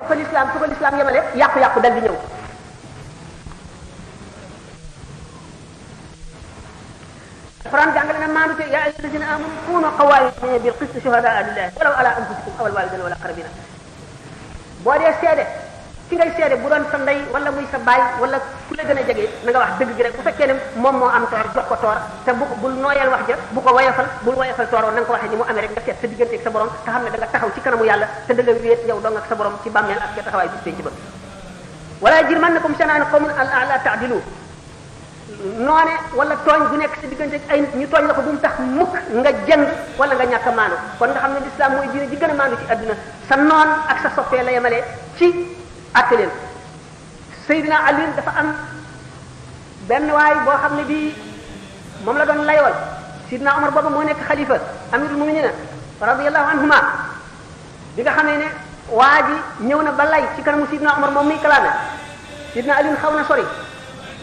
fa l'islam yemale yàqu-yàqu dal di ñëw. Alquran jàngale na maanute yaa ayyuha alladina amanu kunu qawwamina bil qisti shuhadaa lillahi walaw ala anfusikum aw al walidayni wal aqrabina. boo dee seede ki ngay seede bu doon sa ndey wala muy sa baay wala ku la gën a jege na nga wax dëgg gi rek bu fekkee ne moom moo am toor jox ko toor te bul nooyal wax ja bu ko bul woyofal tooroo na nga ko waxee ni mu amee rek nga seet sa diggante ak sa borom te xam ne da nga taxaw ci kanamu yàlla te da nga wéet yow dong ak sa borom ci bàmmeel ak ca taxawaay bis penc ba. wala yajrimannakum shana'anu qawmin allaa ta'dilu noone wala tooñ bu nekk sa diggante ak ay ñu tooñ la ko bu mu tax mukk nga jëng wala nga ñàkk a maanu kon nga xam ne l'islam mooy diine ji gën a maanu ci adduna sa noon ak sa soppee la yemalee ci àtte leen. Seydina Ali dafa am benn waay boo xam ne bii moom la doon layool Seydina Omar boobu moo nekk xalifa amirul mu'minin radiyallahu anhuma bi nga xamee ne waa ji ñëw na ba lay ci kanamu Seydina Omar moom muy kalaame Seydina Ali xaw na sori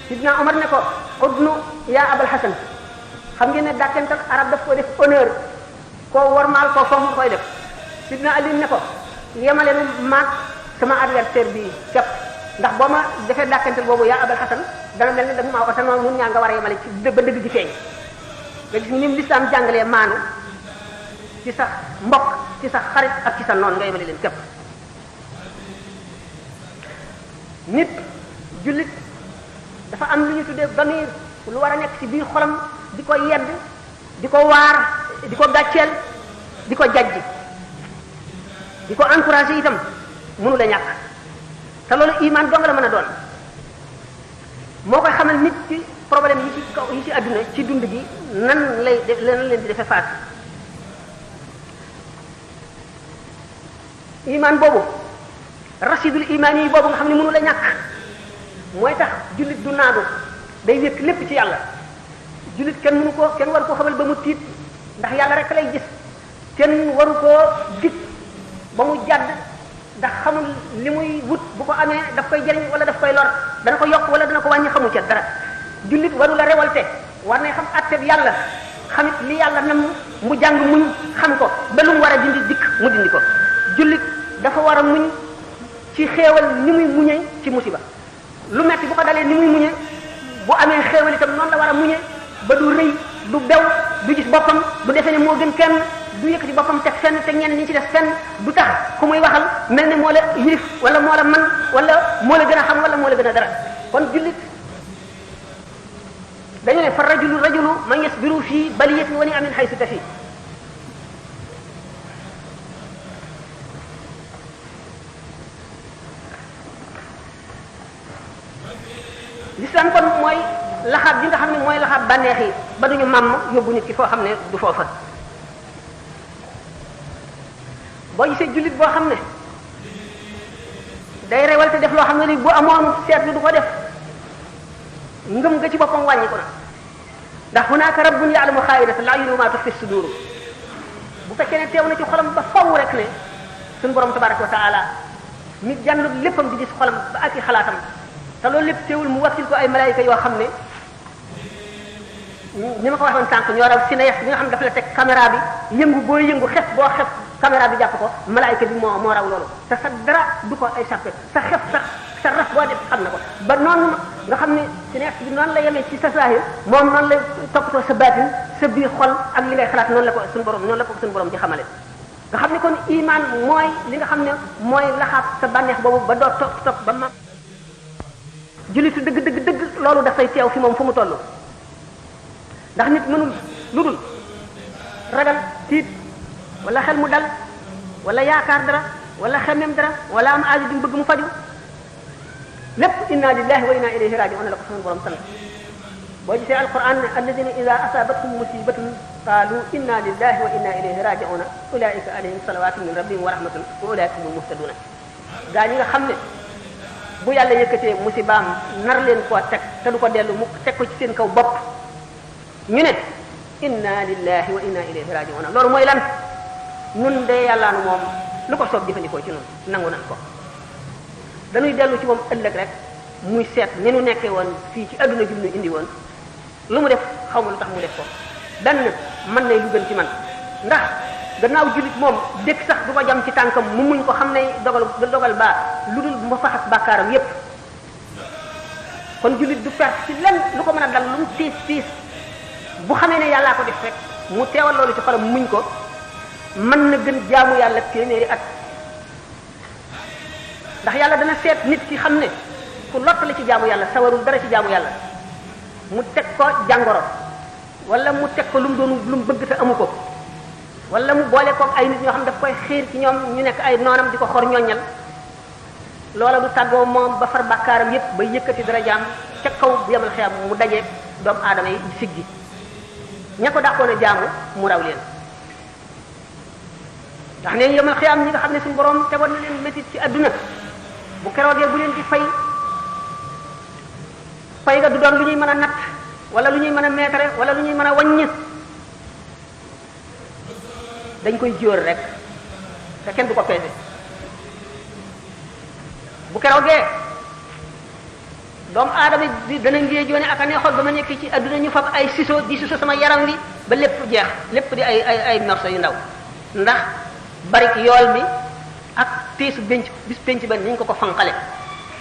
Seydina Omar ne ko udnu yaa Abul Hasan xam ngeen ne dàkkental arab daf ko def honneur koo wormaal koo fonk koy def Seydina Ali ne ko yemale nu maag sama adversaire bi képp ndax boo ma defee dàkkantal boobu yaa Abul Hasan dana mel ne da nga maa ko mun ñaa nga war a yemale ci ba dëgg gi feeñ nga gis ni l'islam jàngalee maanu ci sa mbokk ci sa xarit ak ci sa noon nga yemale leen képp. nit jullit dafa am lu ñu tuddee damir lu war a nekk ci biir xolam di ko yedd di ko waar di ko gàcceel di ko jajji di ko encouragé itam mënu la ñàkk te loolu iman dong la mën a doon moo koy xamal nit ci problème yi ci kaw yi ci àdduna ci dund gi nan leen di defee faat iman boobu rasidul iman yi boobu nga xam ne mënu la ñàkk mooy tax jullit du naadu day wékk lépp ci yàlla jullit kenn waru koo xamal ba mu tiit ndax yàlla rek lay gis kenn waru koo dig ba mu jàdd ndax xamul li muy wut bu ko amee daf koy jëriñ wala daf koy lor dana ko yokk wala dana ko wàññi xamu ca dara jullit waru la révolté war na xam atteb yàlla xamit li yàlla nam mu jàng muñ xam ko ba lu mu war a dindi dikk mu dindi ko jullit dafa war a muñ ci xéewal ni muy muñee ci musiba lu metti bu ko dalee ni muy muñee bu amee xéewal itam noonu la war a muñee ba du rëy du bew du gis boppam du defee ne moo gën kenn du yëkkati boppam teg fenn te ñenn ñi ci def fenn du tax ku muy waxal mel ne moo la yilif wala moo la man wala moo la gën a xam wala moo la gën a dara kon jullit dañu ne fa rajulu man yasbiru fii baliyatin wa ni'amin haythu tafi l'islam kon mooy laxaab bi nga xam ne mooy laxaab bànneex yi ba duñu màmm yóbbu nit ki foo xam ne du foofa boo gisee jullit boo xam ne day rewal te def loo xam ne ni bu amoon seetlu du ko def ngëm nga ci boppam wàññi ko na ndax hunaaka rabbun ya'lamu xaa'inata al-a'yuni wa ma tukhfi as-sudur bu fekkee ne teew na ci xolam ba faw rek ne suñu borom tabaraka wa taala mi jànlu léppam di gis xolam ba ak i xalaatam te loolu lépp teewul mu wakkil ko ay malaayika yoo xam ne ni ma ko waxoon sànq ñoo raw cinéaste bi nga xam ne dafa la teg caméra bi yëngu boo yëngu xef boo xef caméra bi jàpp ko malaayika bi moo raw loolu te sa dara du ko échappé sa xef sa raf boo def xam na ko ba noonu nga xam ne cinéaste bi noonu la yemee ci sa saahir moom noonu la toppatoo sa baatin sa biir xol ak li ngay xalaat noonu la ko suñu borom di xamale nga xam ne kon iman mooy li nga xam ne mooy laxaat sa bànneex boobu ba doo topp ba ma jullitu dëgg loolu dafay teew fi moom fu mu toll ndax nit mënul lu dul ragal tiit wala xel mu dal wala yaakaar dara wala xemem dara wala am aajo di bëgg mu faju lépp inna lillahi wa inna ilayhi raji'un la ko suñu borom sant boo gisee alquran ne alladina ida asabatkum musibatun qalu inna lillahi wa inna ilayhi raji'un ulaika alayhim salawatun min rabbihim wa rahmatun wa ulaika humul muhtaduna gaa ñi nga xam ne bu yàlla yëkkatee musibaam nar leen koo teg te du ko dellu mu teg ko ci seen kaw bopp ñu ne inna lillahi wa inna ilayhi raji'un loolu mooy lan nun de yàlla nu moom lu ko soob jëfandikoo ci nun nangu nan ko dañuy dellu ci moom ëllëg rek muy seet ni nu nekkee woon fii ci adduna jum nu indi woon lu mu def xaw ma lu tax mu def ko benn mën nay lu gën ci man ndax gannaaw jullit moom dëkk sax du ko jam ci tànkam mu muñ ko xam ne dogal baa lu dul ma faxas bàkkaaram yépp kon jullit du perte ci lenn lu ko mën a dal lu mu tiis tiis bu xamee ne yàllaa ko def rek mu teewal loolu ci xolam muñ ko mën na gën jaamu yàlla téeméeri at ndax yàlla dana seet nit ki xam ne ku lott la ci jaamu yàlla sawarul dara ci jaamu yàlla mu teg ko jàngoro wala mu teg ko lu mu doon lu mu bëgg te amu ko wala mu boole koog ay nit ñoo xam daf koy xiir ci ñoom ñu nekk ay noonam di ko xor ñoññal loola du tàggoo moom ba far bàkkaaram yépp ba yëkkati darajaam ca kaw bu yemal xiyam mu dajeeg doomu aadama yi siggi ña ko dàqoon a jaamu mu raw leen ndax ne yemal xiyam ñi nga xam ne suñu borom tegoon na leen métit ci adduna bu keroogee bu leen di fay ga du doon lu ñuy mën a natt wala lu ñuy mën a meetare wala lu ñuy mën a wàññi dañ koy jóor rek te kenn du ko peese bu keroogee doomu aadama bi dana ngee joone ak a neexoon ba ma nekk ci adduna ñu fab ay siso di siso sama yaram wi ba lépp jeex lépp di ay morceaux yu ndaw ndax barik yool bi ak tiisu bis penc ba ni ñu ko fanqale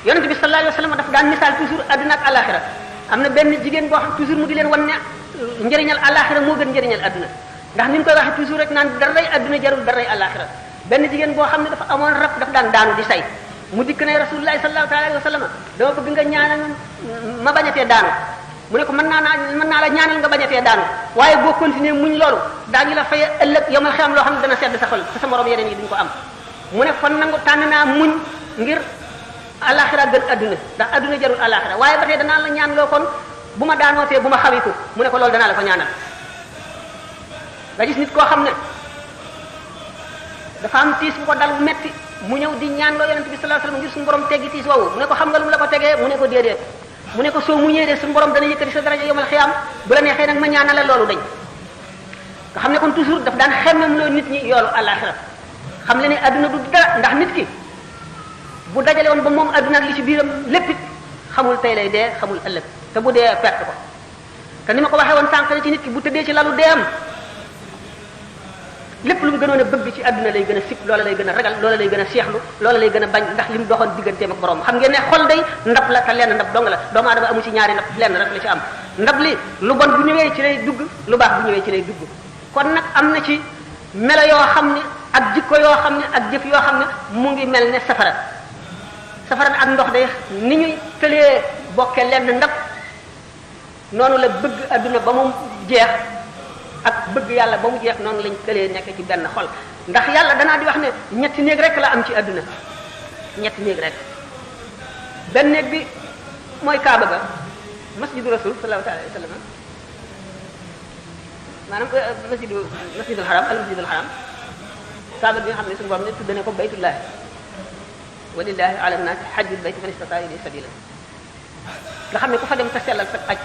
yonent bi sallallahu alayhi wasallam daf daan misaal toujours adduna ak alaxira am na benn jigéen boo xam toujours mu di leen wan ne njëriñal alaxira moo gën njëriñal adduna ndax ni mu koy waxee toujours rek naan daray adduna jarul daray alaxira benn jigéen boo xam ne dafa amoon rab daf daan daanu di say mu dikk ne rasulullahi sallallahu alayhi wasallam dama bëgg nga ñaanal ma bañatee daanu mu ne ko mën naa la ñaanal nga bañatee daanu waaye boo continuer muñ loolu daañu la fay ëllëg yow ma xam loo xam ne dana sedd sa xol te sa morom yeneen yi duñ ko am mu ne kon nangu tànn naa muñ ngir alaxira gën adduna ndax adduna jarul alaxira waaye ba tey danaa la ñaan loo kon bu ma daanootee bu ma xawiku mu ne ko loolu danaa la ko ñaanal nga gis nit koo xam ne dafa am tiis bu ko dal metti mu ñëw di ñaan loo yonent bi sallallahu alayhi wasallam ngir suñu borom teggi tiis woowu mu ne ko xam nga lu mu la ko tegee mu ne ko déedéet mu ne ko soo muñee de suñu borom dana yëkkati sa daraja yomal xiyaam bu la neexee nag ma ñaanal la loolu dañ nga xam ne kon toujours daf daan xemmem loo nit ñi yoolu alaxira xam le ne adduna du dara ndax nit ki bu dajale woon ba moom adduna ak li ci biiram lépp it xamul tey lay dee xamul ëllëg te bu dee perte ko te ni ma ko waxee woon sànq ne ci nit ki bu tëddee ci lalu deem lépp lu mu gënoon a bëgg ci adduna lay gën a sib loola lay gën a ragal loola lay gën a seexlu loola lay gën a bañ ndax li mu doxoon digganteem ak borom xam ngeen ne xol day ndab la te lenn ndab dong la doomu aadama amu ci ñaari ndab lenn rek la ci am ndab li lu bon bu ñëwee ci lay dugg lu baax bu ñëwee ci lay dugg kon nag am na ci melo yoo xam ne ak jikko yoo xam ne ak jëf yoo xam ne mu ngi mel ne safara ak ndox day ni ñuy tëlee bokke lenn ndab noonu la bëgg adduna ba mu jeex ak bëgg yàlla ba mu jeex noonu lañ tëlee nekk ci benn xol ndax yàlla danaa di wax ne ñetti néeg rek la am ci adduna ñetti néeg rek benn néeg bi mooy kaaba ga masjidu rasul sallallahu alayhi wa sallam maanaam masjidul haram al masjidul haram kaaba bi nga xam ne suñu borom ne tudde ne ko baytullahi walillahi ala nnaasi hajjul bayti man istata'a ilayhi sabila nga xam ne ku fa dem te sellal sa aj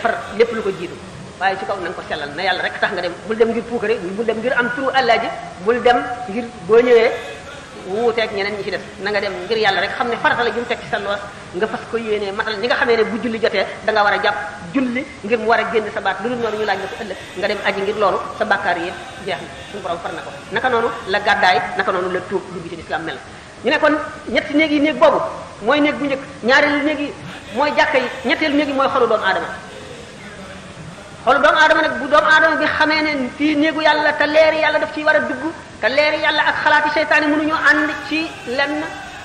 far lépp lu ko jiitu waaye ci kaw na nga ko sellal na yàlla rek tax nga dem bul dem ngir puukare bul dem ngir am turu àllaa ji bul dem ngir boo ñëwee wuuteeg ñeneen ñi ci def na nga dem ngir yàlla rek xam ne farata la ju mu teg ci sa loos nga fas ko yéenee matal ñi nga xamee ne bu julli jotee da nga war a jàpp julli ngir mu war a génn sa baat lu dul noonu ñu laaj la ko ëllëg nga dem aji ngir loolu sa bàkkaar yi jeex na suñu borom far na ko naka noonu la gàddaay naka noonu la tuub dugg ci lislaam mel ñu ne kon ñetti néeg yi néeg boobu mooy néeg bu njëkk ñaareelu néeg yi mooy jàkka yi ñetteelu néeg yi mooy xolu doomu aadama xolu doomu aadama nag bu doomu aadama bi xamee ne fii néegu yàlla te leeri yàlla daf ciy war a dugg te leeri yàlla ak xalaati seytaane mënuñoo ànd ci lenn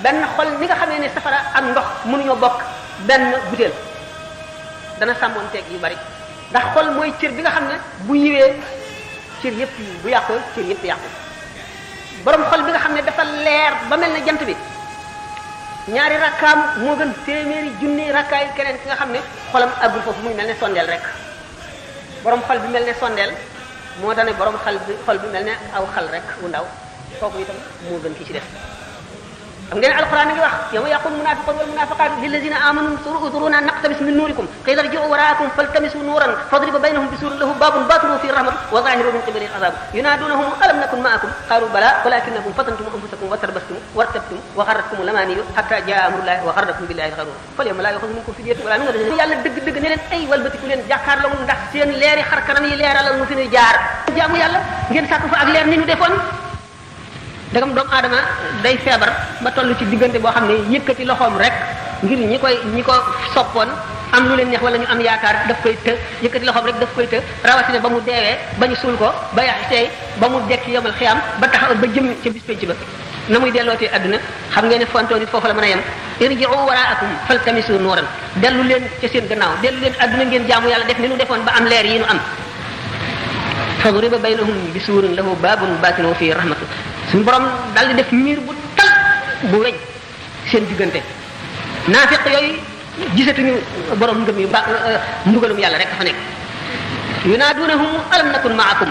benn xol ni nga xamee ne safara ak ndox mënuñoo bokk benn butéel dana sàmmoonteeg yu bari ndax xol mooy cër bi nga xam ne bu yiwee cër yëpp bu yàqoo cër yëpp yàqu borom xol bi nga xam ne dafa leer ba mel ne jant bi ñaari rakkaam moo gën téeméeri junni rakkaay keneen ki nga xam ne xolam àggul foofu muy mel ne sondeel rek borom xol bi mel ne sondeel moo tax ne borom xol bi mel ne aw xal rek wu ndaw kooku itam moo gën ki ci def xam ngeen alquran ngi wax yawma yaqul munafiqun wal munafiqatu lillazina amanu unzuruna naqtabis min nurikum qila irji'u wara'akum faltamisu nuran fadriba baynahum bisurin lahu babun batinuhu fihi rahmatu wa zahiruhu min qibalihi al'azab yunadunahum alam nakun ma'akum qalu bala walakinakum fatantum anfusakum wa tarbastum wartabtum wa gharratkum al-amaniyu hatta jaa amrullahi wa gharrakum billahi al-gharur falyawma la yu'khadhu minkum fidyatun wala min alladhina yàlla dëgg-dëgg ne leen ay walbatiku leen jàkkaarloo ndax seen leeri xar kanam yi leeralal mu fi ñuy jaar jaamu yàlla ngeen sàkk fa ak leer ni ñu defoon dagam doomu aadama day feebar ba toll ci diggante boo xam ne yëkkati loxoom rek ngir ñi ko soppoon am lu leen neex wala ñu am yaakaar daf koy të yëkkati loxoom rek daf koy të rawatina ba mu deewee ba ñu suul ko ba yax seey ba mu dekk yomal xiyam ba taxaw ba jëm ca bis penc ba na muy dellootee adduna xam ngeen ne fontoo nit foofu la mën a yem irji'u wara'akum faltamisu nuuran dellu leen ca seen gannaaw dellu leen adduna ngeen jaamu yàlla def ni nu defoon ba am leer yi nu am fadriba baynahum bisuurin lahu baabun baatinuhu fiihi rahmatu suñu borom daal di def miir bu tal bu weñ seen diggante naafiq yooyu gisatuñu borom ngëm yu mbugalum yàlla rek fa nekk yunaadunahum alam nakun ma'akum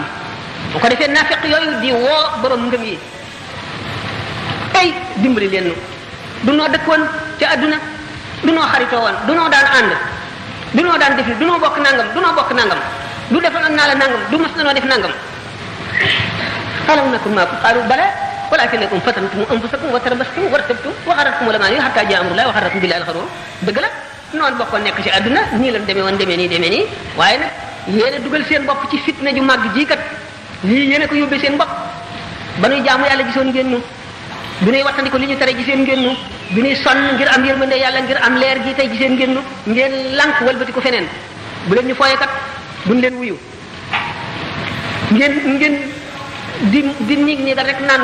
bu ko defee naafiq yooyu di woo borom ngëm yi ay dimbali leen du noo dëkkoon ca adduna du noo xaritoo woon du noo daan ànd du noo daan def du noo bokk nangam du defaloon naa la nangam du mas na noo def nangam alam nakun ma'akum qalu bala walakinakum fatantum anfusakum wa tarbastum wartabtum wa gharratkum al-amani hatta jaa amrullahi wa gharrakum billahi al-gharur dëgg la noonu bokkoon nekk ci àdduna nii la demee woon demee nii waaye nag yéen a dugal seen bopp ci fitna ju màgg ji kat lii yéen a ko yóbbee seen bopp ba nuy jaamu yàlla gisoon ngeen nu bi nuy wattandiko li ñu tere giseen ngeen nu bi nuy sonn ngir am yërmande yàlla ngir am leer gi tey giseen ngeen nu ngeen lànk walbati ko feneen bu leen ñu fooye kat duñ leen wuyu ngeen di niig rek naan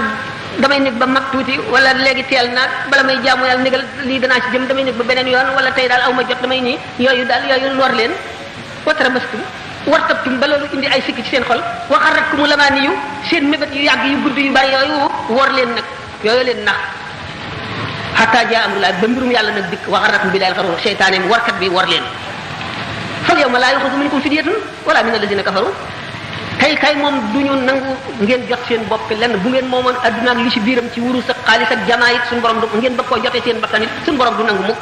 damay nekk ba mag tuuti wala léegi teel naag bala may jaamu yàlla négal lii danaa ci jëm damay nekk ba beneen yoon wala tey daal aw ma jot damay nii yooyu lor leen watarabastum wartabtum ba loolu indi ay sikki ci seen xol wa gharratkumu lamaaniyu seen mébét yu yàgg yu gudd yu bari yooyu wor leen nag yooyu leen nax hatta jaa amrullah ba mbirum yàlla nag dikk wa gharrakum billahi al-gharur seytaane mi warkat bi wor leen fal yawma laa yu'khadhu minkum fidyatun wala min alladhina kafaru kay moom duñu nangu ngeen jot seen bopp lenn bu ngeen moomoon adduna ak li ci biiram ci wurus ak xaalis ak jamaa it suñu borom du ngeen bëgg koo jotee seen bakkan it suñu borom du nangu mukk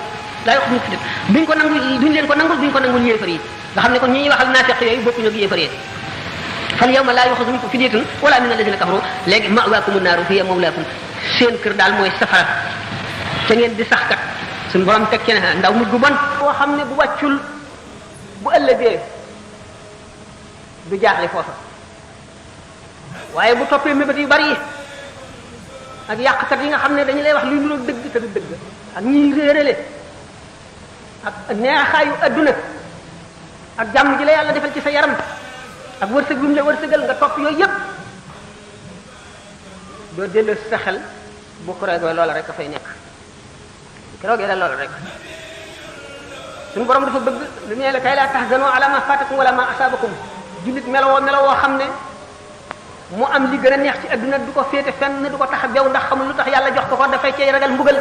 laa wax mukk duñ ko nangu duñ leen ko nangul duñ ko nangul yéefar yi nga xam ne kon ñi ñuy waxal naafiq yooyu bokkuñu ak yéefar yi fal yawma laa yu'khadhu minkum fidyatun wala min alladhina kafaru léegi ma'waakumu naaru hiya mawlaakum seen kër daal mooy safara te ngeen di sax kat suñu borom teg ci ne ndaw mujj gu bon boo xam ne bu wàccul bu ëllëgee du jaaxle foofa waaye bu toppee mébét yu bari yi ak yàqkat yi nga xam ne dañu lay wax luy niroog dëgg te du dëgg ak ñiy réerale ak neexaayu adduna ak jàmm ji la yàlla defal ci sa yaram ak wërsëg bi mu la wërsëgal nga topp yooyu yëpp doo delloo si sa xel bu keroogee loola rek dafay nekk bu keroogee la loola rek suñu borom dafa bëgg lu ne la kay laa tahzanu ala ma fatakum wala ma asabakum jullit melowoo xam ne mu am li gën a neex ci adduna du ko féete fenn du ko tax a bew ndax xamul lu tax yàlla jox ko dafay cay ragal mbugal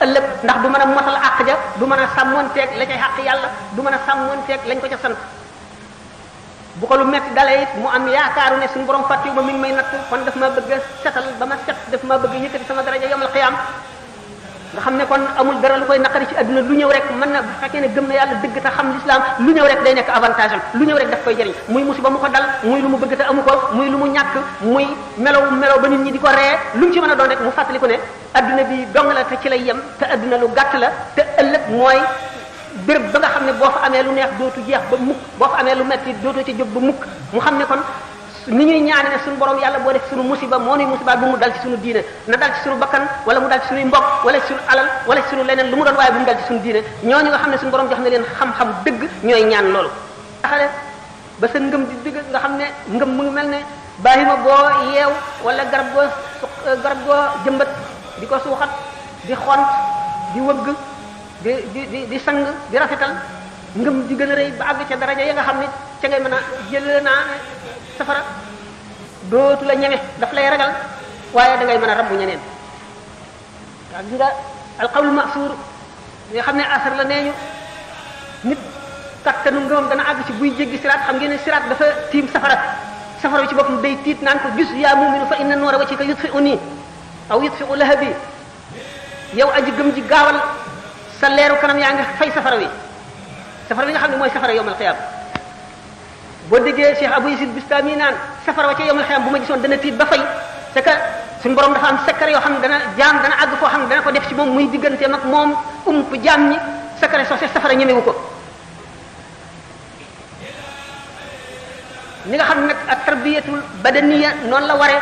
ëllëg ndax du mën a motal àq ja du mën a sàmmonteeg la cay àq yàlla du mën a sàmmonteeg lañ ko ca sant bu ko lu metti dalee it mu am yaakaaru ne suñu borom fàttiwu ma mi ngi may natt kon daf ma bëgg a setal ba ma set daf ma bëgg yëkkati sama daraja yawmal qiyaam nga xam ne kon amul dara lu koy naqari ci adduna lu ñëw rek mën na bu fekkee ne gëm na yàlla dëgg te xam l'islam lu ñëw rek day nekk avantage am lu ñëw rek daf koy jëriñ muy musiba mu ko dal muy lu mu bëgg te amu ko muy lu mu ñàkk muy melow ba nit ñi di ko ree lu mu ci mën a doon rek mu fàttaliku ne adduna bi dong la te ci lay yem te adduna lu gàtt la te ëllëg mooy béréb ba nga xam ne boo fa amee lu neex dootu jeex ba mukk boo fa amee lu metti dootu ci jóg ba mukk mu xam ne kon ni ñuy ñaane ne suñu borom yàlla boo def suñu musiba moo nuy musiba bu mu dal ci suñu diine na dal ci suñu bakkan wala mu dal ci suñuy mbokk wala ci suñu alal wala ci suñu leneen lu mu doon waaye bu mu dal ci suñu diine ñooñu nga xam ne suñu borom jox na leen xam-xam dëgg ñooy ñaan loolu xale ba sa ngëm di dëgg nga xam ne ngëm mu ngi mel ne bàyyima boo yeew wala garab goo jëmbat di ko suuxat di xont di wëgg di sang di rafetal ngëm di gën a rëy ba àgg ca daraja ya nga xam ne ca ngay mën a jël naa safara dootu la ñeme daf lay ragal waaye da ngay mën a rabbu ñeneen waa gis nga alqawlu ma'sur nga xam ne asar la nee ñu nit kattanu ngëmam dana àgg ci buy jéggi siraat xam ngeen ne siraat dafa tiim safara ci boppam day tiit naan ko gis yaa mu'minu fa inna nuura wajhika yutfi'uni aw yutfi'u lahabi yow aji gëm ji gaawal sa leeru kanam yaa ngi fay safara wi nga xam ne mooy safara yawmal qiyaam boo déggee Cheikh Abou Yazid Bistami naan safara wa ca yawmal qiyaam bu ma gisoon dana tiit ba fay c'est que suñu borom dafa am secret yoo xam ne dana àgg foo xam ne dana ko def ci moom muy digganteem ak moom jaam ñi secret soo safara ñemewu ko ni nga xam ne nag ak tarbiyatul badaniya noonu la waree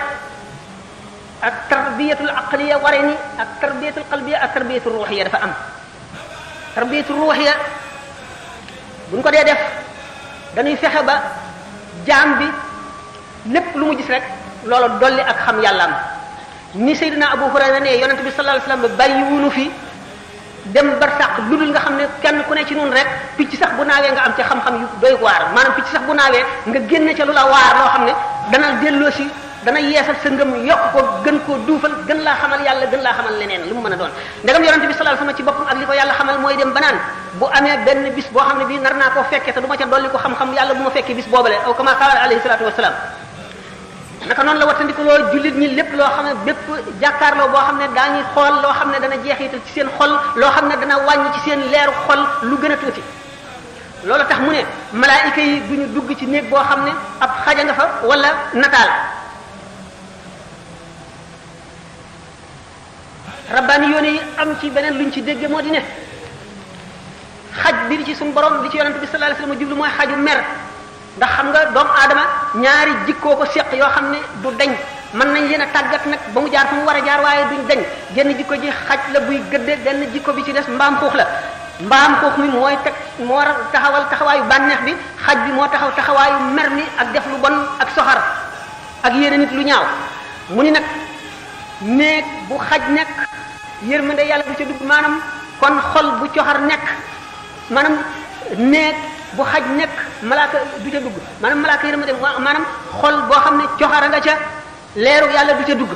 ak tarbiyatul aqliya waree ni ak tarbiyatul qalbiya ak tarbiyatul ruhiya dafa am tarbiyatul ruhiya buñ ko dee def dañuy fexe ba jaam bi lépp lu mu gis rek loola dolli ak xam yàllaam ni Seydina Abu Hurayra ne yonent bi sallallahu alayhi wasallam bàyyi wunu fi dem barsàq lu dul nga xam ne kenn ku ne ci noonu rek picc sax bu naawee nga am ci xam-xam yu doy waar maanaam picc sax bu naawee nga génne ca lu la waar loo xam ne dana delloo si dana yeesal sa ngëm yokk ko gën koo duufal gën laa xamal yàlla gën laa xamal leneen lu mu mën a doon ndegam yonent bi sallallahu alayhi wasallam ci boppam ak li ko yàlla xamal mooy dem banaan bu amee benn bis boo xam ne bii nar naa koo fekkee te du ma ca dolli ko xam-xam yàlla bu ma fekkee bis boobale aw kama qaala alayhi salatu wasalaam naka noonu la wattandikuloo jullit ñi lépp loo xam ne bépp jàkkaarloo boo xam ne daañuy xool loo xam ne dana jeexital ci seen xol loo xam ne dana wàññi ci seen leeru xol lu gën a tuuti loolu tax mu ne malaayika yi duñu dugg ci néeg boo xam ne ab xaja nga fa wala nataal rabbaani yoone yi am ci beneen luñ ci dégge moo di ne xaj bi ci suñu borom li ci yonent bi sallallahu alayhi wasallam jublu mooy xaju mer ndax xam nga doomu aadama ñaari jikkoo ko seq yoo xam ne du dañ mën nañ leen a tàggat nag ba mu jaar fa mu war a jaar waaye duñ dañ genn jikko ji xaj la buy gëdde genn jikko bi ci des mbaam xuux la mbaam xuux mi mooy teg moo taxawal taxawaayu bànneex bi xaj bi moo taxaw taxawaayu mer mi ak def lu bon ak soxar ak yéene nit lu ñaaw mu ni nag néeg bu xaj nekk yërmande yàlla du ca dugg maanaam kon xol bu coxar nekk maanaam néeg bu xaj nekk malaaka du ca dugg maanaam malaaka yërmande maanaam xol boo xam ne coxara nga ca leeru yàlla du ca dugg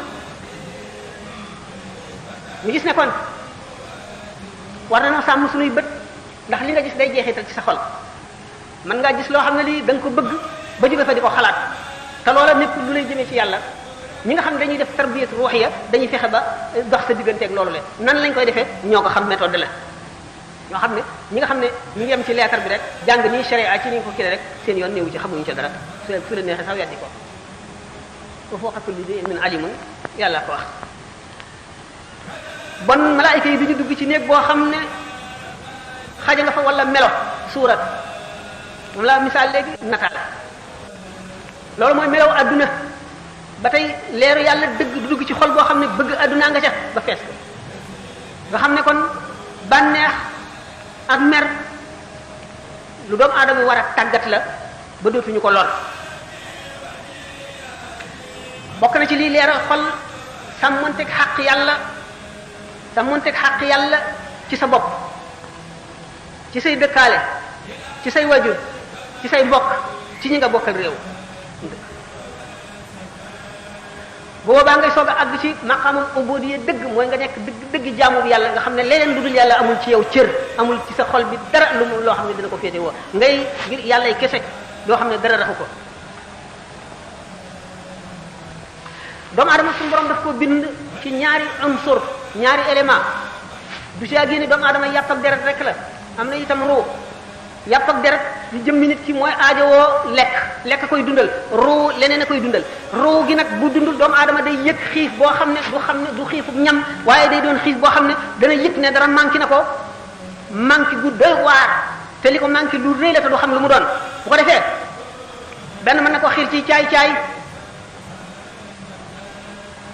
ñu gis ne kon war nañoo sàmm suñuy bët ndax li nga gis day jeexital ci sa xol mën ngaa gis loo xam ne lii da nga ko bëgg ba jóge fa di ko xalaat te loola nekk lu lay jëmee ci yàlla ñi nga xam ne dañuy def tarbiyat ruhiya dañuy fexe ba dox sa digganteeg loolu le nan lañ koy defee ñoo ko xam méthode la ñoo xam ne ñi nga xam ne ñu ngi yem ci leetar bi rek jàng nii sharia ci ni ñu ko kii rek seen yoon néewu ci xamuñu ci dara su la neexee sax weddi ko wa fawqa kulli dhi ilmin alimun yàlla ko wax bon malaayika yi duñu dugg ci néeg boo xam ne xaja nga fa wala melo suurat moom la misaal léegi nataal loolu mooy melaw adduna ba tey leeru yàlla dëgg du dugg ci xol boo xam ne bëgg addunaa nga ca ba fees ko nga xam ne kon bànneex ak mer lu doomu aadama war a tàggat la ba dootuñu ko lor bokk na ci lii leeral xol sàmmonteeg xàq yàlla ci sa bopp ci say dëkkaale ci say wajur ci say mbokk ci ñi nga bokkal réew boobaa ngay soog a àgg ci maqaamul ubudiyya dëgg mooy nga nekk dëgg jaamu bi yàlla nga xam ne leneen lu dul yàlla amul ci yow cër amul ci sa xol bi dara loo xam ne dina ko féete woo ngay ngir yàllay kese doo xam ne dara raxu ko doomu aadama suñu borom daf ko bind ci ñaari unsur ñaari élément du si génne doomu aadama yàpp ak deret rek la am na itam ruu yàpp ak deret li jëmmi nit ki mooy aajowoo lekk koy dundal ruu leneen a koy dundal ruu gi nag bu dundul doomu aadama day yëg xiif boo xam ne du xiifub ñam waaye day doon xiif boo xam ne dana yëg ne dara manqué na ko manqué gu doy waar te li ko manqué lu rëy la te du xam lu mu doon bu ko defee benn mën na ko xiir ci caay-caay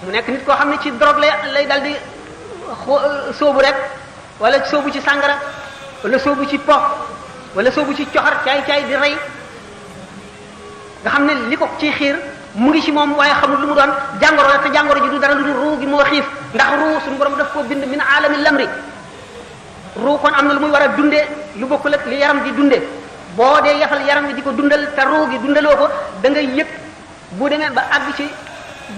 mu nekk nit koo xam ne ci drogue lay dal di sóobu rek wala sóobu ci sàngara wala sóobu ci po wala soobu ci coxar caay-caay di rey nga xam ne li ko ci xiir mu ngi ci moom waaye xamul lu mu doon jàngoro la te jàngoro ji du dara lu dul ruu gi moo xiif ndax ruu suñu borom daf koo bind min aalami lamri ruu kon am na lu muy war a dundee lu bokkul ak li yaram di dundee boo dee yafal yaram bi di ko dundal te ruu gi dundaloo ko da ngay yëg bu demee ba àgg ci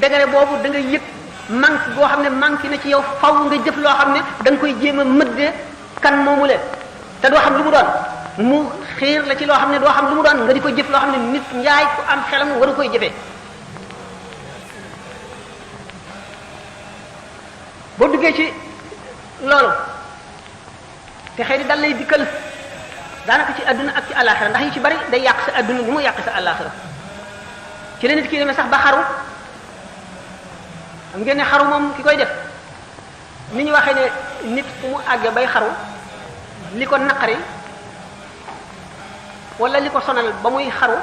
degré boobu da ngay yëg manque boo xam ne manque na ci yow faw nga jëf loo xam ne da nga koy jéem a mëddee kan moomu leen te doo xam lu mu doon mu xiir la ci loo xam ne doo xam lu mu doon nga di ko jëf loo xam ne nit njaay ku am xelam waru koy jëfee boo duggee ci loolu te xëy dal lay dikkal daanaka ci adduna ak ci àllaaxira ndax yu ci bari day yàq sa adduna ni mu yàq sa àllaaxira ci la nit ki demee sax ba xaru xam ngeen ne xaru moom ki koy def ni ñu waxee ne nit fu mu àggee bay xaru li ko naqari wala li ko sonal ba muy xaru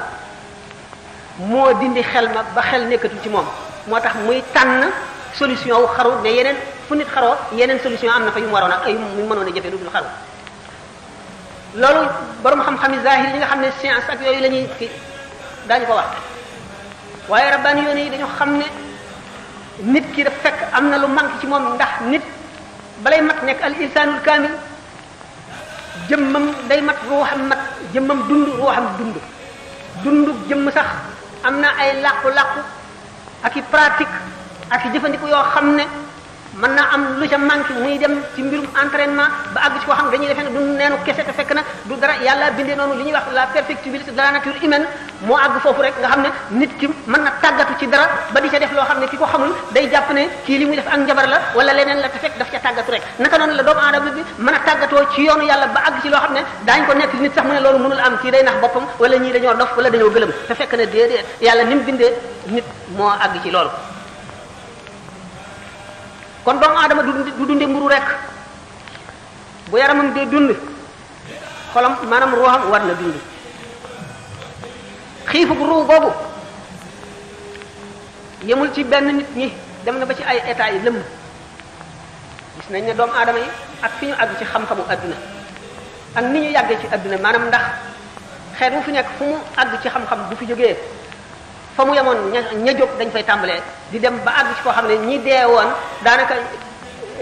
moo dindi xel ma ba xel nekkatul ci moom moo tax muy tànn solution wu xaru ne yeneen fu nit xaroo yeneen solution am na fa yu mu waroon ak ay mu mënoon a jëfe lu dul xaru loolu borom xam-xam yi zahir yi nga xam ne science ak yooyu la ñuy ki daañu ko wax waaye rabbaani yoon yi dañu xam ne nit ki daf fekk am na lu manque ci moom ndax nit balay mat nekk al insanul kaamil jëmmam day mat ruuxam mat jëmmam dund ruuxam dund jëmm sax am na ay làqu-làqu ak i pratique ak i jëfandiku yoo xam ne mën naa am lu ca manqué muy dem ci mbirum entraînement ba àgg ci koo xam ne dañuy defee ne du neenu kese te fekk na du dara yàlla bindee noonu li ñuy wax la perfectibilité de la nature humaine moo àgg foofu rek nga xam ne nit ki mën na tàggatu ci dara ba di ca def loo xam ne ki ko xamul day jàpp ne kii li muy def ak njabar la wala leneen la te fekk daf ca tàggatu rek naka noonu la doomu aadama bi mën a tàggatoo ci yoonu yàlla ba àgg ci loo xam ne daañ ko nekk nit sax mu ne loolu mënul am kii day nax boppam wala ñii dañoo dof wala dañoo gëlëm te fekk ne déedéet yàlla ni mu bindee nit moo àgg ci loolu kon doomu aadama du dunde mburu rek bu yaramam dee dund xolam maanaam ruuxam war na dund xiifug ruu boobu yemul ci benn nit ñi dem na ba ci ay état yi lëmm gis nañ ne doomu aadama yi ak fi ñu àgg ci xam-xamu adduna ak ni ñu yàggee ci adduna maanaam ndax xeet wu fi nekk fu mu àgg ci xam-xam bu fi jógee fa mu yemoon ña jóg dañ fay tàmbalee di dem ba àgg ci koo xam ne ñi dee woon daanaka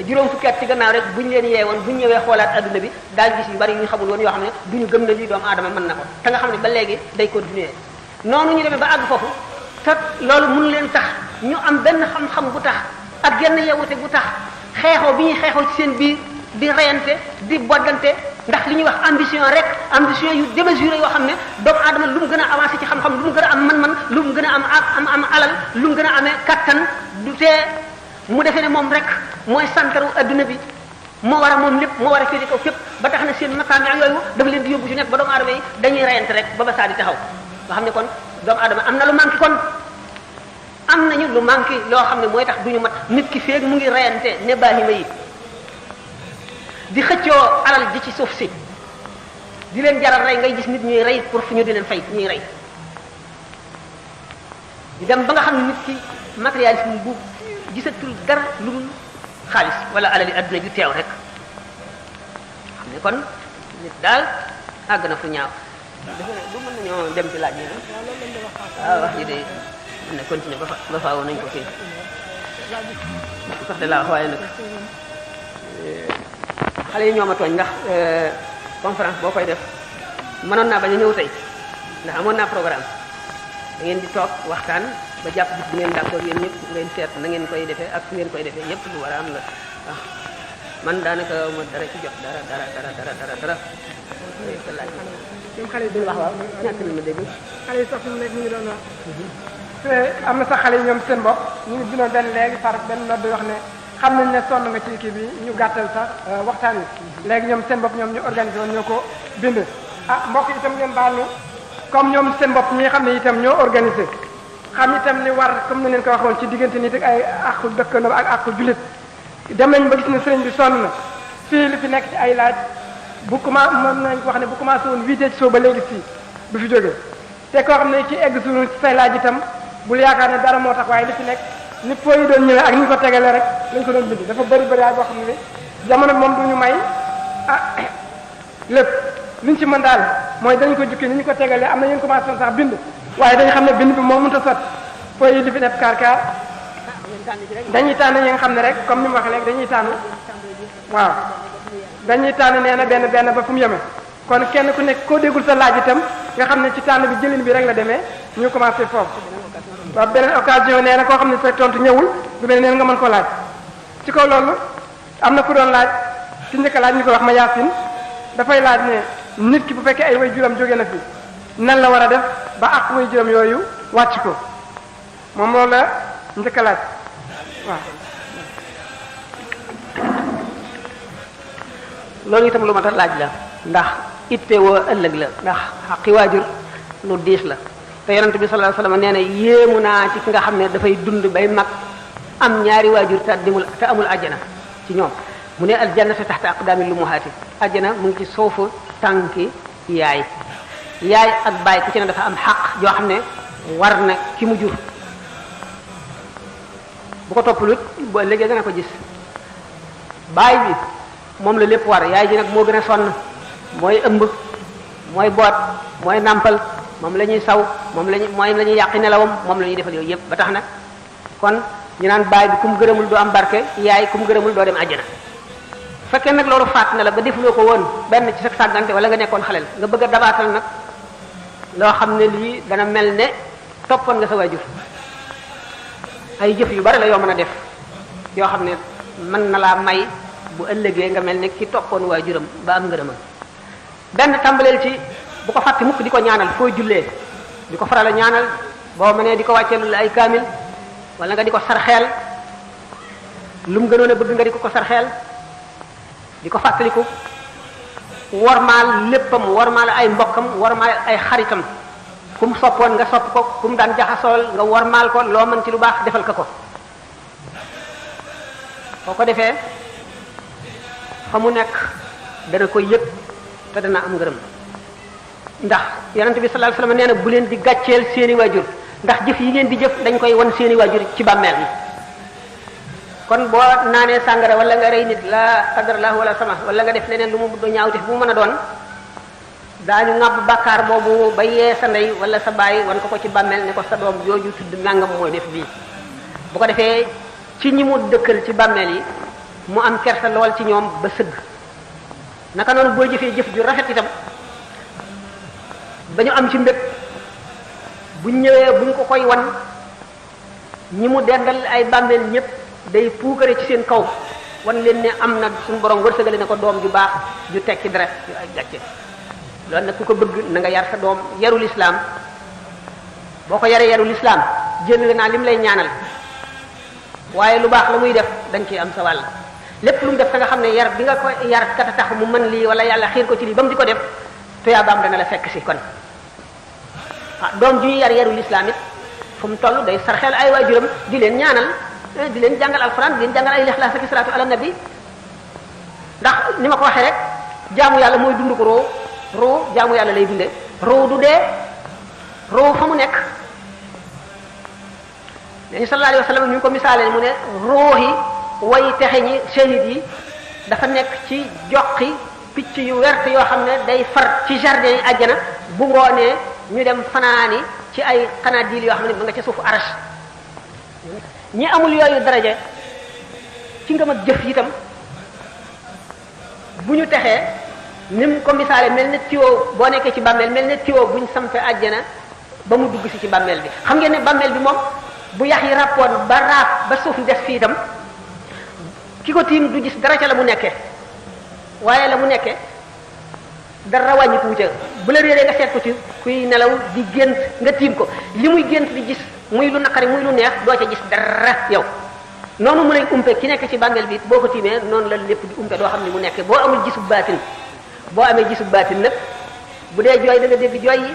juróom fukki at ci gannaaw rek buñ leen yee woon buñ ñëwee xoolaat adduna bi daal gis yu bari yu ñu xamul woon yoo xam ne duñu gëm ne lii doomu aadama mën na ko te nga xam ne ba léegi day continuer noonu ñu demee ba àgg foofu te loolu mun leen tax ñu am benn xam-xam bu tax ak genn yewute bu tax xeexoo bi ñuy xeexoo ci seen biir di reyante di boddante ndax li ñuy wax ambition rek ambition yu démesuré yoo xam ne doomu aadama lu mu gën a avancé ci xam-xam lu mu gën a am man-man lu mu gën a am alal lu mu gën a amee kattan du tee mu defee ne moom rek mooy santaru adduna bi moo war a moom lépp moo war a féete kaw fépp ba tax na seen makaami ak yooyu dafa leen di yóbbu ci nekk ba doomu aadama yi dañuy reyante rek ba saa di taxaw nga xam ne kon doomu aadama am na lu manqué kon am nañu lu manqué loo xam ne mooy tax duñu mat nit ki feeg mu ngi reyante ne baahima yi di xëccoo alal ji ci suuf si di leen jaral rey ngay gis nit ñuy rey pour fu ñu di leen fay ñuy rey di dem ba nga xam ne nit ki matérialisme bu gisatul dara lu dul xaalis wala alali adduna ju teew rek xam ne kon nit daal àgg na fu ñaaw defe ne bu mën nañoo dem ci laaj yi waaw wax ji de mën na continuer ba faaw nañ ko kii sax de laa wax waaye nag xale yi ñoo ma tooñ ndax conférence boo koy def mënoon naa bañ a ñëw tey ndax amoon naa programme da ngeen di toog waxtaan ba jàpp bis bu ngeen d'accord yéen ñëpp ngeen seet na ngeen koy defee ak fu ngeen koy defee yëpp lu war a am la waaw man daanaka ma dara ci jot dara ñoom xale yi duñu wax waaw ñàkk na ma dégg xale yi sax fi mu nekk ñu ngi doon wax te am na sax xale yi ñoom seen bopp ñu ngi binoon benn léegi far benn nodd wax ne xam nañ ne sonn nga ci kii bi ñu gàttal sax waxtaan wi léegi ñoom seen bopp ñoom ñu organisé woon ñoo ko bind mbokk itam ngeen baal ñu comme ñoom seen bopp ñi xam ne itam ñoo organisé xam itam ni war comme ni leen ko waxoon ci diggante nit ak ay àqu dëkkandoo ak àqu jullit dem nañ ba gis ne sëriñ bi sonn na fii li fi nekk ci ay laaj bu commencé mën nañ ko wax ne bu commencé woon 8 ci soo ba léegi fii du fi jógee te koo xam ne ci egg suñu say laaj itam bul yaakaar ne dara moo tax waaye li fi nekk ni foo yi doon ñëwee ak ni ñu ko tegalee rek lañ ko doon bind dafa bëri ay boo xam ne jamono moom du ñu may lépp liñ ci mën daal mooy dañ ko jukki ni ñu ko tegalee am na ñu commencé woon sax bind waaye dañu xam ne bind bi moo mënut a sot foo yi li fi def kaar dañuy tànn ñi nga xam ne rek comme ni mu waxee léegi dañuy tànn waaw dañuy tànn nee na benn ba fu mu yeme kon kenn ku nekk koo déggul sa laaj itam nga xam ne ci tànn bi jëlin bi rek la demee ñu commencé foofu waaw beneen occasion nee na koo xam ne sa tontu ñëwul bu mel neen nga mën ko laaj ci kaw loolu am na ku doon laaj ci njëkk laaj ñu ko wax ma yaasin dafay laaj ne nit ki bu fekkee ay way juróom jóge na fi nan la war a def ba ak way juróom yooyu wàcc ko moom loolu la njëkk laaj waaw loolu itam lu mat a laaj la ndax itte woo ëllëg la ndax xaqi waajur lu diis la te yonent bi sallallahu alayhi wasallam nee na yéemu naa ci ki nga xam ne dafay dund bay mag am ñaari waajur te amul àjjana ci ñoom mu ne aljannatu taxta aqdaamil lummuhaati àjjana mu ngi ci suufu tànki yaay ak baay ku ci ne dafa am xaq yoo xam ne war na ki mu jur bu ko toppalut ba léegi dana ko gis baay bi moom la lépp war yaay ji nag moo gën a sonn mooy ëmb mooy boot mooy nàmpal moom la ñuy saw moom la ñuy yàqi nelawam moom la ñuy defal yooyu yëpp ba tax na kon ñu naan baay bi ku mu gërëmul doo am barke yaay ku mu gërëmul doo dem àjjana fekkee nag loolu faat na la ba defuloo ko woon benn ci sa sàggante wala nga nekkoon xaleel nga bëgg a dabaatal nag loo xam ne lii dana mel ne toppoon nga sa waajur ay jëf yu bari la yoo mën a def yoo xam ne mën na laa may bu ëllëgee nga mel ne ki toppoon waajuram ba am ngërëmam benn tàmbaleel ci bu ko fàtte mukk di ko ñaanal foo jullee di ko faral a ñaanal boo mënee di ko wàcceelul ay kaamil wala nga di ko sarxeel lu mu gënoon a bëgg nga di ko sarxeel di ko fàttaliku wormaal léppam wormaal ay mbokkam wormaal ay xaritam ku mu soppoon nga sopp ko ku mu daan jaxasool nga wormaal ko loo mën ci lu baax defal ko boo ko defee fa mu nekk dana koy yëg te dana am ngërëm ndax yonent bi sallallahu alayhi wasallam nee na bu leen di gàcceel seeni waajur ndax jëf yi ngeen di jëf dañ koy wan seeni waajur ci bàmmeel mi kon boo naanee sàngara wala nga rey nit la qadarallah wala sama wala nga def leneen lu mu do ñaawte bu mu mën a doon daañu ŋàbb bàkkaar boobu ba yee sa ndey wala sa baay wan ko ci bàmmeel ne ko sa doom jooju tudd nangam mooy def bii bu ko defee ci ñi mu dëkkal ci bàmmeel yi mu am kersa lool ci ñoom ba sëgg naka noonu boo jëfee jëf ju rafet itam ba ñu am ci mbég buñ ñëwee buñ ko koy wan ñi mu dendal ay bàmmeel ñëpp day puukare ci seen kaw wan leen ne am na suñu borom wërsëgale ne ko doom ju baax ju tekki dara yu ay gàcce loolu nag ku ko bëgg na nga yar sa doom yarul islam boo ko yaree yarul islam jël naa lim lay ñaanal waaye lu baax la muy def dañ ciy am sa wàll lépp lu mu def te nga xam ne yar bi nga ko yar kat a tax mu mën lii wala yàlla xiir ko ci lii ba mu di ko def tuyaabaam dana la fekk si kon doom ju yar yarul islam it fu mu toll day sarxeel ay waajuram di leen ñaanal di leen jàngal alquran di leen jàngal ay lixlaas ak salaatu ala nabi ndax ni ma ko waxee rek jaamu yàlla mooy dund ko roo jaamu yàlla lay dunde roo du dee roo fa mu nekk nabi sallallahu alayhi wa sallam ñu ko misaalee mu ne roohi way texe ñi shahid yi dafa nekk ci joxi picc yu wert yoo xam ne day far ci jardin yi àjjana bu ngoonee ñu dem fanaani ci ay xanaadil yoo xam ne ma nga ca suufu arash ñi amul yooyu daraja ci ngëm ak jëf itam bu ñu texee ni mu ko misaale mel ne tiwo boo nekkee ci bàmmeel mel ne tiwo buñ sampe àjjana ba mu dugg si ci bàmmeel bi xam ngeen ne bàmmeel bi moom bu yax yi ràppoon ba raap ba suuf des fii itam ki ko tiim du gis dara ca la mu nekkee waaye la mu nekkee dara wàññiku ca bu la réeree nga seet ko ci kuy nelaw di gént nga tiim ko li muy gént di gis muy lu naqari muy lu neex doo ca gis dara yow noonu mu lay umpe ki nekk ci bàmmeel bi boo ko tiimee noonu la lépp di umpe doo xam ni mu nekkee boo amul gisub baatin boo amee gisub baatin nag bu dee jooy da nga dégg jooy yi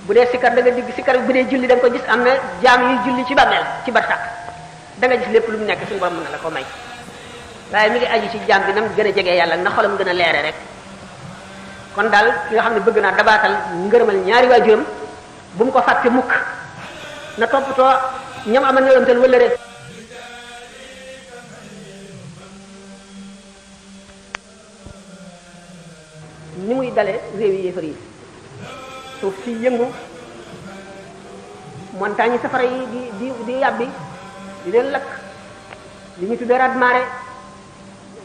bu dee sikkar da nga dégg sikkar bu dee julli da nga ko gis am na jaam yuy julli ci bàmmeel ci barsàq da nga gis lépp lu mu nekk suñu borom mën na la ko may waaye mi ngi aju ci jaam bi nam gën a jegee yàlla na xolam gën a leere rek kon daal ki nga xam ne bëgg naa dabaatal ngërëmal ñaari waajuram bu mu ko fàtte mukk na toppatoo ñam amal ñëwantal wala rek ni muy dale réew yi yéefar yi suuf si yëngu montagne safara yi di yàbbi di leen lakk li ñu tuddee raz-marée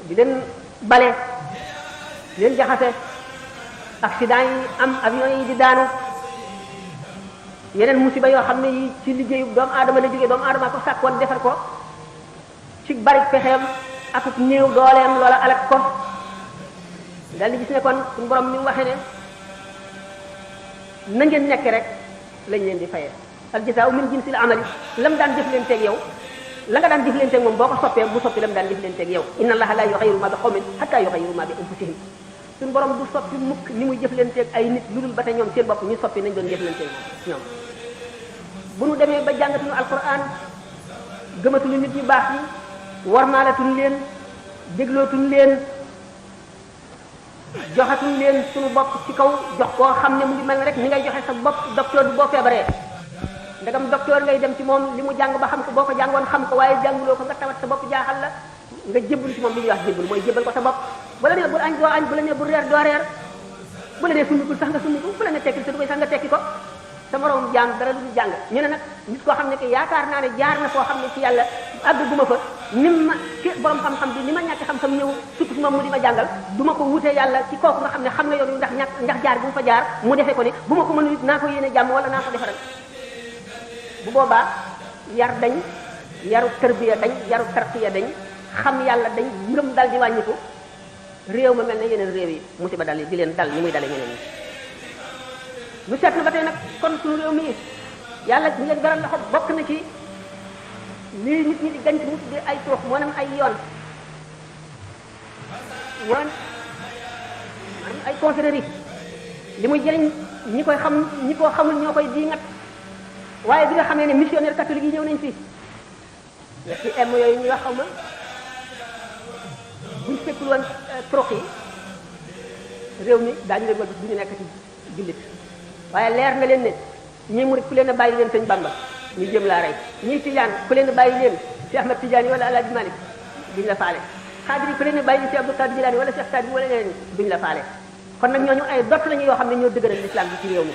di leen bale di leen jaxase accident yi am avion yi di daanu yeneen musiba yoo xam ne yi ci liggéeyu doomu aadama la jógee doomu aadama ko sàkkoon defar ko ci bari pexeem ak néew dooleem loola alak ko dal di gis ne kon suñu borom mi waxee ne na ngeen nekk rek lañ leen di fayee al jazaa'u min jinsil amali lam daan jëf leen teeg yow la nga daan jëflanteeg moom boo ko soppee bu soppi la mu daan jëflanteeg yow inna allaha la yughayyiru ma bi qawmin hatta yughayyiru ma bi anfusihim suñu borom du soppi mukk ni muy jëflanteeg ay nit lu dul ba te ñoom seen bopp ñu soppi nañ doon jëflanteeg ñoom bu nu demee ba jàngatuñu alquran gëmatuñu nit ñu baax yi warmaalatuñu leen déglootuñu leen joxatuñu leen suñu bopp ci kaw jox koo xam ne mu ngi mel ne rek ni ngay joxe sa bopp docteur bi boo feebaree ndagam docteur ngay dem ci moom li mu jàng ba xam ko boo ko jàngoon xam ko waaye jànguloo ko nga tawat sa bopp jaaxal la nga jébbal ci moom li ñuy wax jébbal mooy jébbal ko sa bopp bu la nee bul añ doo añ bu la nee bul reer doo reer bu la nee summikul sax nga summiku bu la nee tekkil sa dugay sax nga tekki ko sa moroom jàng dara lu jàng ñu ne nag nit koo xam ne que yaakaar naa ne jaar na foo xam ne ci yàlla àgg guma fa nim ma ki borom xam-xam bi ni ma ñàkk xam-xam ñëw surtout moom mu di ma jàngal du ma ko wutee yàlla ci kooku nga xam ne xam na yoon yu ndax jaar bu mu fa jaar mu defee ko ni bu ma ko mënul it naa ko yéene jàmm wala naa ko defaral bu boobaa yar dañ yaru tarbiya dañ yaru tarqiya dañ xam yàlla dañ ngëm dal di wàññiku réew ma mel ne yeneen réew yi musiba dal di leen dal ni muy dale ñeneen ñi lu seet na ba tey nag kon suñu réew mi yàlla ñu leen beral loxo bokk na ci lii nit ñi di gañ ci mu tuddee ay toox moo nam ay yoon maanaam ay confrérie li muy jëriñ ñi koy xam ñi ko xamul ñoo koy di ngat waaye bi nga xamee ne missionnaire catholique yi ñëw nañ fi ci em yooyu ñuy wax xaw ma buñ fekkul woon trox yi réew mi daañu leen wal du ñu nekk ci jullit waaye leer na leen ne ñii murid ku leen a bàyyi leen sëñ Bamba ñu jëm laa rey ñii tijaan ku leen a bàyyi leen Cheikh Ahmed Tidiane wala Alaaji Malik duñ la faale xaadir yi ku leen a bàyyi leen Cheikh Abdou Qadir Jilani wala Cheikh Saadi wala leneen duñ la faale kon nag ñooñu ay dott lañu yoo xam ne ñoo dëgëral l'islam bi ci réew mi